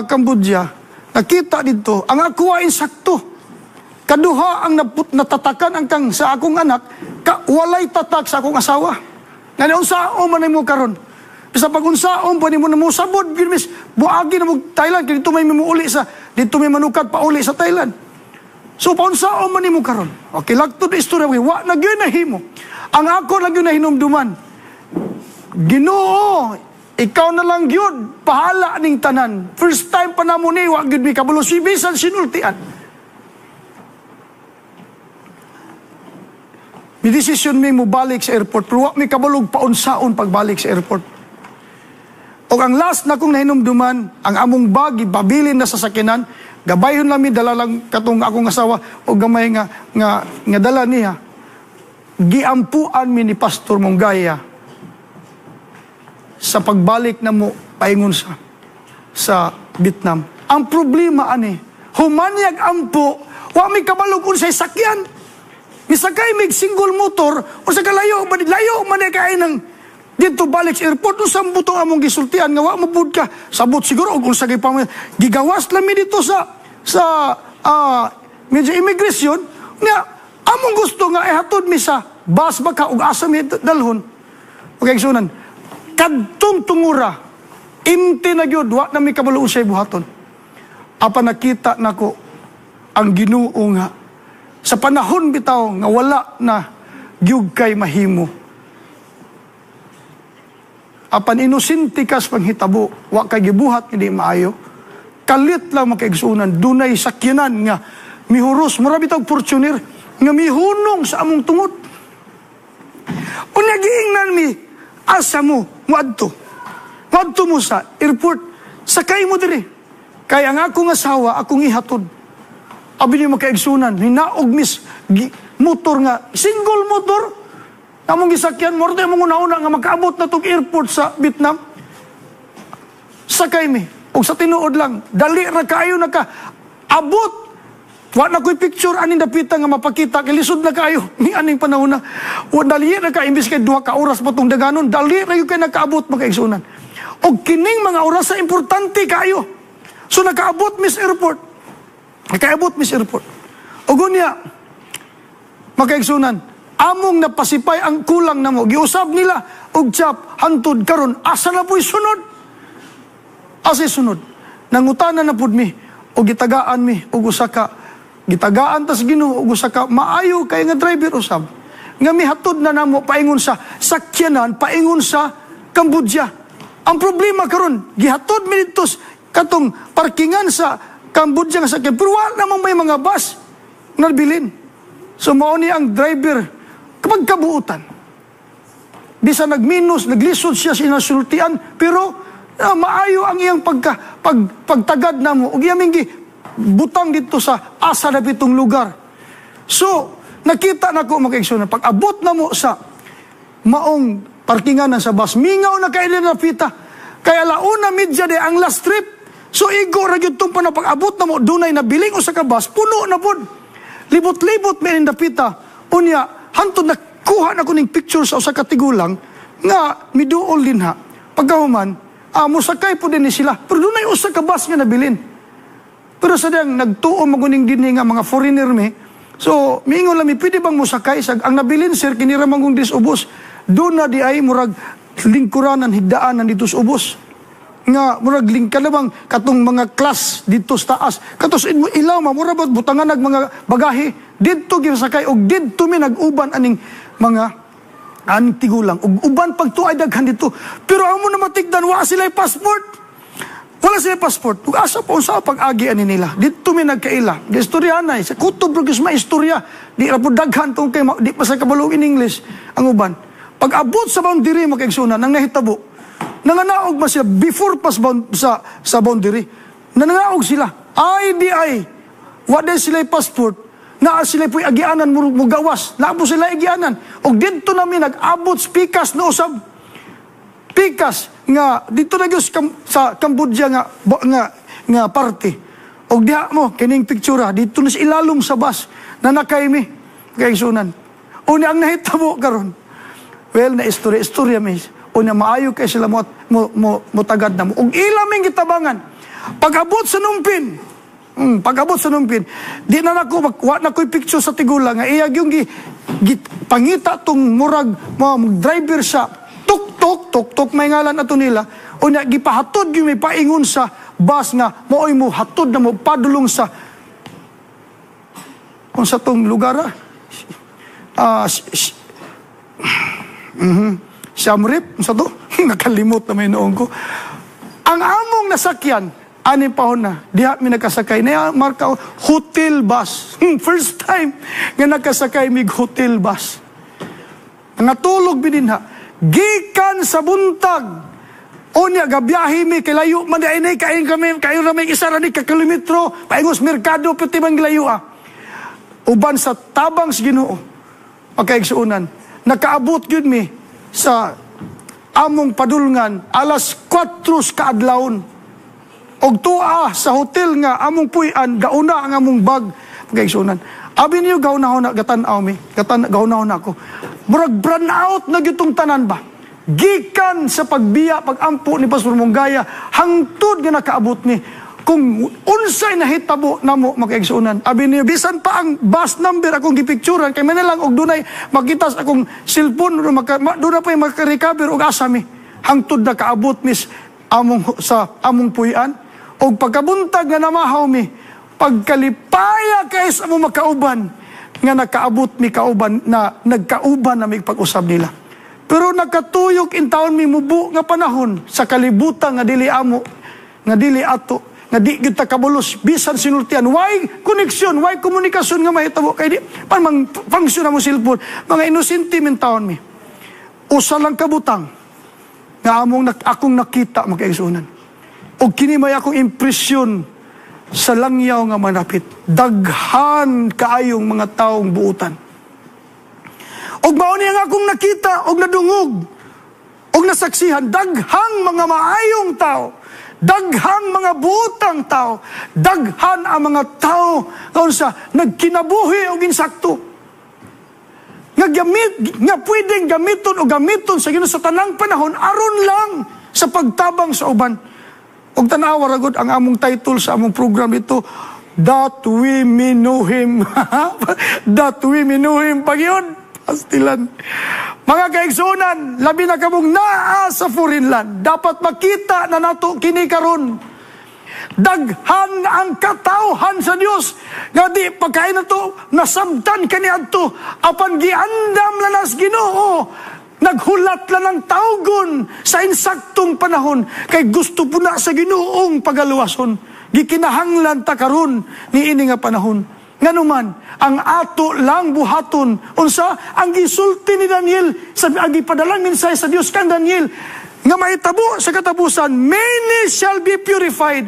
Cambodia, nakita didto, ang ako ay insakto. Kaduha ang natatakan ang kang sa akong anak, walay tatak sa akong asawa. Ngani unsaon man nimo karon? Bisa pag unsaon pa nimo namo sabod gyud mis buagi na mo Thailand kay dito may mimuuli sa dito may manukad pauli sa Thailand. So paunsaon man nimo karon? Okay, lagtod istorya wa na gyud nahimo. Ang ako lang gyud nahinumduman. Ginoo, ikaw na lang gyud bahala ning tanan. First time pa namo ni wa gyud mi kabalo si bisan sinultian. Mi desisyon mi mobalik sa airport, pero wa mi kabalog paunsaon pagbalik sa airport. Og ang last na kong nahinumduman, ang among bag ibabilin na sa sakyanan, gabayhon lang mi dala lang katong akong asawa og gamay nga nga nga dala niya. Giampuan mi ni Pastor Mongaya sa pagbalik na mo paingon sa Vietnam. Ang problema ani, humanyag ampo, wa mi kabalog unsay sakyan. Misakay mig single motor, unsa ka layo man layo man kay nang didto balik sa airport, unsang butong among gisultian nga wa mabud ka. Sabot siguro og unsa kay gigawas lang mi dito sa medyo immigration nga among gusto nga ihatod mi sa bus baka og asa mi dalhon. Okay, sunan. Kadtong tungura, imti na gyud, wa na mi kabalo unsay buhaton. Apan nakita nako ang Ginoo nga sa panahon bitaw nga wala na gyud kay mahimo. Apan inosente kas panghitabo, wa kay gibuhat nga di maayo. Kalit lang makaigsuonan, dunay sakyanan nga mihuros, mura bitaw Fortuner nga mihunong sa among tungod. Unya giingnan mi, asa mo moadto. Moadto mo sa airport, sakay mo diri. Kay ang akong asawa akong ihatod. Abi niyo makaigsunan, hinaog mis motor nga single motor among gisakyan, moro tayo mong una-una nga makaabot na tong airport sa Vietnam. Sakay mi. Og sa tinuod lang, dali ra kaayo naka abot. Wa na ko'y picture aning dapita nga mapakita kay lisod na kaayo ni aning panahon na. Wa dali ra ka imbis kay 2 ka oras pa tong daganon, dali ra gyud kay nakaabot makaigsunan. Og kining mga oras sa importante kaayo. So nakaabot mis airport. Nakaabot mis airport. Og unya makaigsunan, among napasipay ang kulang namo. Giusab nila og chap hantud karon asa na po'y sunod? Asa sunod? Nangutana na pud mi og gitagaan mi og usa ka Gitagaan tas Ginoo og usa ka maayo kay nga driver usab nga mihatod na namo paingon sa sakyanan, paingon sa Cambodia. Ang problema karon, gihatod mi didto katong parkingan sa Cambodia nga sakyan, pero wala namang may mga bus nabilin. So mao ni ang driver kapag kabuutan. Bisa nagminus, naglisod siya sa inasultian, pero maayo ang iyang pagtagad namo. Ug iyang butang dito sa asa na pitong lugar. So, nakita na ko, mga kaigsuonan, pag abot na mo sa maong parkingan sa bus, mingaw na kay na pita. Kaya 1:30 de ang last trip. So igo ra gyud tong pa pag abot na mo, dunay nabiling usa ka bus, puno na pod. Libot-libot mi dapita. Unya, hantod na kuha na ko ning picture sa usa ka tigulang nga miduol din ha. Pagkahuman, mosakay po din ni sila. Pero dunay usa ka bus nga nabilin. Pero sa diyang nagtuo maguning dinhi nga mga foreigner mi. So, miingon lang mi, pwede bang mosakay? Sa, ang nabilin, sir, kinira man dis ubos. Doon na di ay murag lingkuranan, higdaanan dito sa ubos. Nga, murag lingka na bang katong mga class dito sa taas. Katos ilaw, ma, mura ba't butangan nag mga bagahe. Didto gisakay, og didto mi nag-uban aning mga aning tigulang. Og uban pagtuay daghan dito. Pero amo na matigdan, wa sila passport. Wala sila passport. Ug asa pa unsa pag-agi ani nila. Didto mi nagkaila. Gistorya na sa kutob ra gyud maistorya. Di ra pud daghan tong kay di pa sa kabalo in English ang uban. Pag abot sa boundary, mga kaigsuonan, nang nahitabo, nanganaog ba sila before pas sa boundary. Nananaog sila. Ay di ay. Wa sila passport. Naa sila po'y agianan mo gawas. Naa po sila agianan. Og didto nami nag-abot pikas no usab. Pikas nga dito na gyud sa Cambodia nga parte. Og diha mo kining picture dito na sa ilalom sa bus na nakay mi, kaigsuonan. Unya ang nahitabo karon. Well, na istorya istorya mi. Unya maayo kay sila mo tagad na mo. Og ila ming gitabangan. Pag-abot sa Phnom Penh, pag-abot sa Phnom Penh, di na nako wa na ko'y picture sa tigulang nga iya yung gi, pangita tong murag mo driver sa tuk-tuk, tuk-tuk may ngalan ato nila. Unya gipahatod yung may paingon sa bus nga mooy mo hatod na mo padulong sa kung sa tong lugar ah. Siem Reap, sa to? Nakalimot na may noong ko. Ang among nasakyan, aning pahon na, diha mi nakasakay. Na marka, hotel bus. First time nga nakasakay mig hotel bus. Natulog mi dinha. Gikan sa buntag. Unya, gabiyahe mi, kay layo man di ay kain kami, kayo na may isa ra ni ka kilometro, paingos merkado, pati man gilayo ah. Uban sa tabang sa Ginoo, pagkaigsuonan, nakaabot gyud mi sa among padulngan alas 4 kaadlawon. Og tuwa sa hotel nga among puy-an, gauna ang among bag, pagkaigsuonan. Abi niyo gauna-una gatan-aw mi, gatan gauna-una ako. Murag brown out na gyud tong tanan ba. Gikan sa pagbiya, pagampo ni Pastor Munggaya, hangtod nga nakaabot ni kung unsay nahitabo namo, makaigsuonan. Abi niyo bisan pa ang bus number akong gipicturan kay man lang og dunay makita sa akong cellphone maka, doon na pa maka-recover og asa mi. Hangtod na kaabot mis among sa among puy-an og pagkabuntag nga namahaw mi, pagkalipaya kay sa mo makauban nga nakaabot mi kauban na nagkauban na mi pag-usab nila. Pero nakatuyok in taon mi mubo nga panahon sa kalibutan nga dili amo, nga dili ato, nga di gyud ta kabulos bisan sinultian. Why connection, why komunikasyon nga mahitabo kay di pan mang function na mo cellphone. Mga inosente min taon mi. Usa lang kabutang nga akong nakita, makaigsuonan. Og kini may akong impresyon sa langyaw nga manapit. Daghan kaayong mga taong buutan. Og mao ni ang akong nakita og nadungog og nasaksihan, daghang mga maayong tao, daghang mga butang tao, daghan ang mga tao nga unsa nagkinabuhi og insakto. Nga gamit nga pwedeng gamiton o gamiton sa Ginoo sa tanang panahon aron lang sa pagtabang sa uban. Og tanawa ra gud ang among title sa among program ito, "That We May Know Him." "That We May Know Him" pagyon. Pastilan. Mga kaigsuonan, labi na kamong naa sa foreign land, dapat makita na nato kini karon. Daghan ang katawhan sa Dios nga di pagkain na to nasabtan kaniadto, apan giandam lanas Ginoo, naghulat lang ng tawgon sa insaktong panahon kay gusto po na sa Ginoong pagaluwason. Gikinahanglan ta karon niini nga panahon. Nganuman, ang ato lang buhaton, unsa ang gisulti ni Daniel sa ang gipadalang mensahe sa Dios kang Daniel nga mahitabo sa katapusan, many shall be purified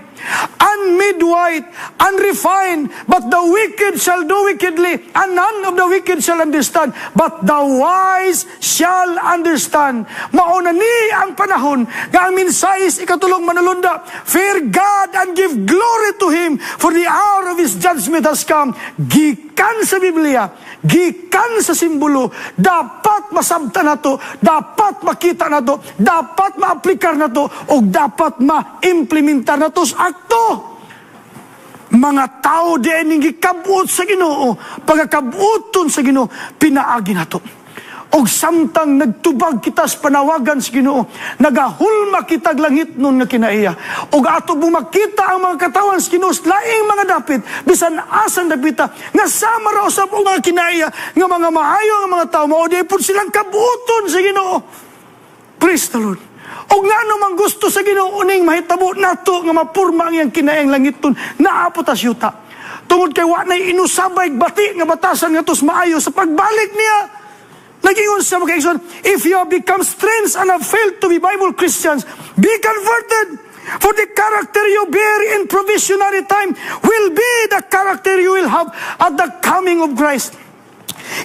and made white and refined, but the wicked shall do wickedly, and none of the wicked shall understand, but the wise shall understand. Mauna ni ang panahon nga ang mensahe sa ikatulong manulunda, "Fear God and give glory to Him, for the hour of His judgment has come." Gikan sa Biblia, gikan sa simbolo, dapat masabtan nato, dapat makita nato, dapat maaplikar nato, o dapat ma-implementar nato sa akto. Mga tao di ning gikabot sa Ginoo, pagkakabuton sa Ginoo, pinaagi nato. Og samtang nagtubag kita sa panawagan sa Ginoo, nagahulma kitag langit nun nga kinaiya. Og ato makita ang mga katawan sa Ginoo sa laing mga dapit, bisan asan dapita, nga sama ra usab og mga kinaiya, nga mga maayo nga mga tao, mao di pud silang kabuton sa Ginoo. Praise the Lord. Og ngano man gusto sa Ginoo uning mahitabo nato nga mapurma ang iyang kinaiyang langiton naa po tas yuta? Tungod kay wa nay inusabay bati nga batasan nga tos maayo sa pagbalik niya. Nag-ingon sa mga kaigsoon, "If you have become strange and have failed to be Bible Christians, be converted. For the character you bear in provisionary time will be the character you will have at the coming of Christ.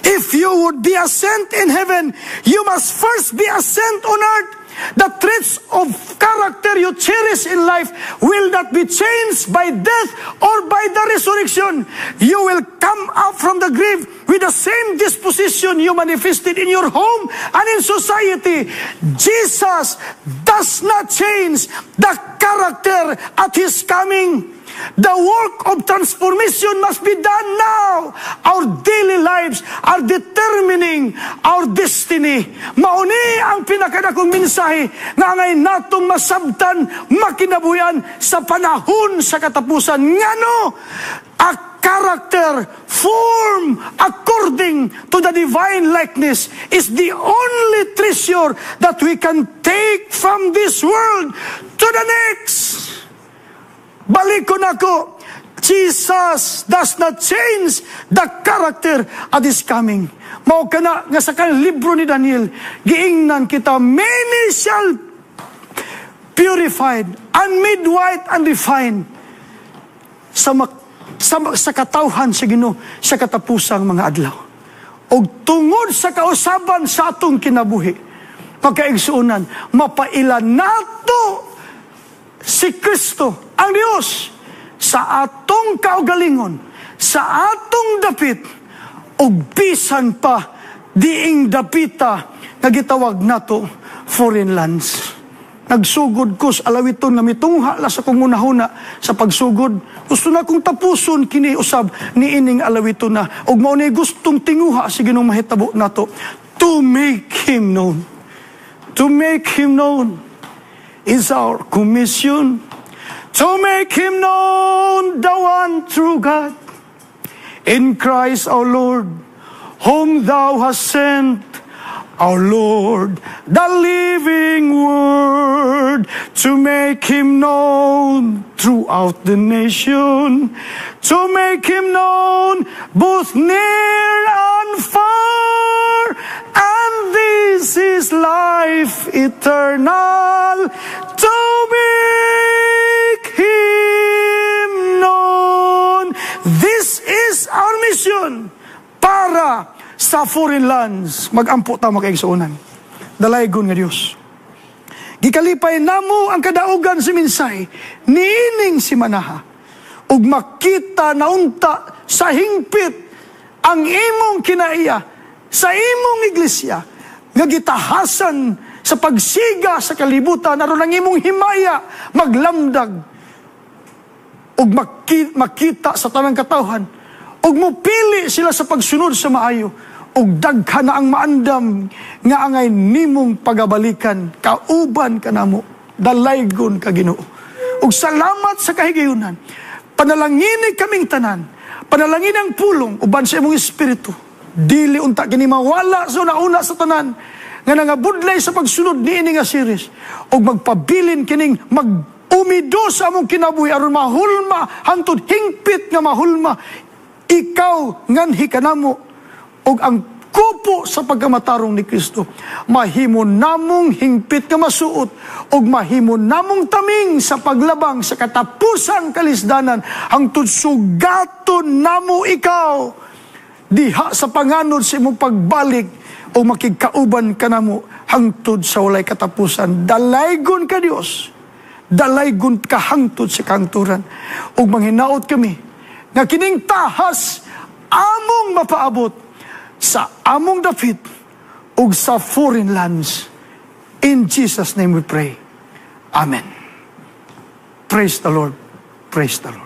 If you would be a saint in heaven, you must first be a saint on earth. The traits of character you cherish in life will not be changed by death or by the resurrection. You will come up from the grave with the same disposition you manifested in your home and in society. Jesus does not change the character at His coming. The work of transformation must be done now. Our daily lives are determining our destiny." Mauni ang pinakadakong mensahe nga angay natong masabtan, makinabuyan sa panahon sa katapusan. Ngano? A character formed according to the divine likeness is the only treasure that we can take from this world to the next. Balik ko nako, Jesus does not change the character at His coming. Mao kana nga sa kanang libro ni Daniel, giingnan kita, many shall purified and made white and refined sa katawhan sa Ginoo sa katapusang mga adlaw. Og tungod sa kausaban sa atong kinabuhi, pagkaigsuonan, mapaila nato si Kristo, ang Dios, sa atong kaugalingon, sa atong dapit, ug bisan pa diing dapita nga gitawag nato foreign lands. Nagsugod ko sa alawiton nga mitungha la sa kong hunahuna sa pagsugod. Gusto na kong tapuson kini usab ni ining alawiton na ug mao ni gustong tinguha sa Ginoong mahitabo nato, to make Him known. To make Him known is our commission. To make Him known, the one true God. In Christ our Lord, whom Thou hast sent, our Lord, the living Word, to make Him known throughout the nation, to make Him known both near and far. And this is life eternal, to make Him known. This is our mission para sa foreign lands. Magampo ta, mga kaigsuonan. Dalaygon nga Dios, gikalipay namo ang kadaugan sa mensahe niining simanaha. Ug makita naunta sa hingpit ang imong kinaiya sa imong iglesia nga gitahasan sa pagsiga sa kalibutan aron ang imong himaya maglamdag ug makita sa tanang katawhan ug mopili sila sa pagsunod sa maayo, ug daghan na ang maandam nga angay nimong pagabalikan. Kauban ka namo, dalaygon ka, Ginoo. Ug Ug salamat sa kahigayunan. Panalangini kaming tanan. Panalangin ang pulong uban sa imong Espiritu. Dili unta kini mawala sa una-una sa tanan nga nangabudlay sa pagsunod niini nga series ug magpabilin kining mag umido sa among kinabuhi aron mahulma hangtod hingpit nga mahulma ikaw nganhi kanamo ug ang kupo sa pagkamatarong ni Kristo mahimo namong hingpit nga masuot ug mahimo namong taming sa paglabang sa katapusang kalisdanan hangtod sugaton namo ikaw diha sa panganod sa imong pagbalik o makigkauban kanamo hangtod sa walay katapusan. Dalaygon ka, Dios. Dalaygon ka hangtod sa kahangturan. Ug manghinaot kami nga kining tahas among mapaabot sa among dapit ug sa foreign lands. In Jesus' name we pray. Amen. Praise the Lord. Praise the Lord.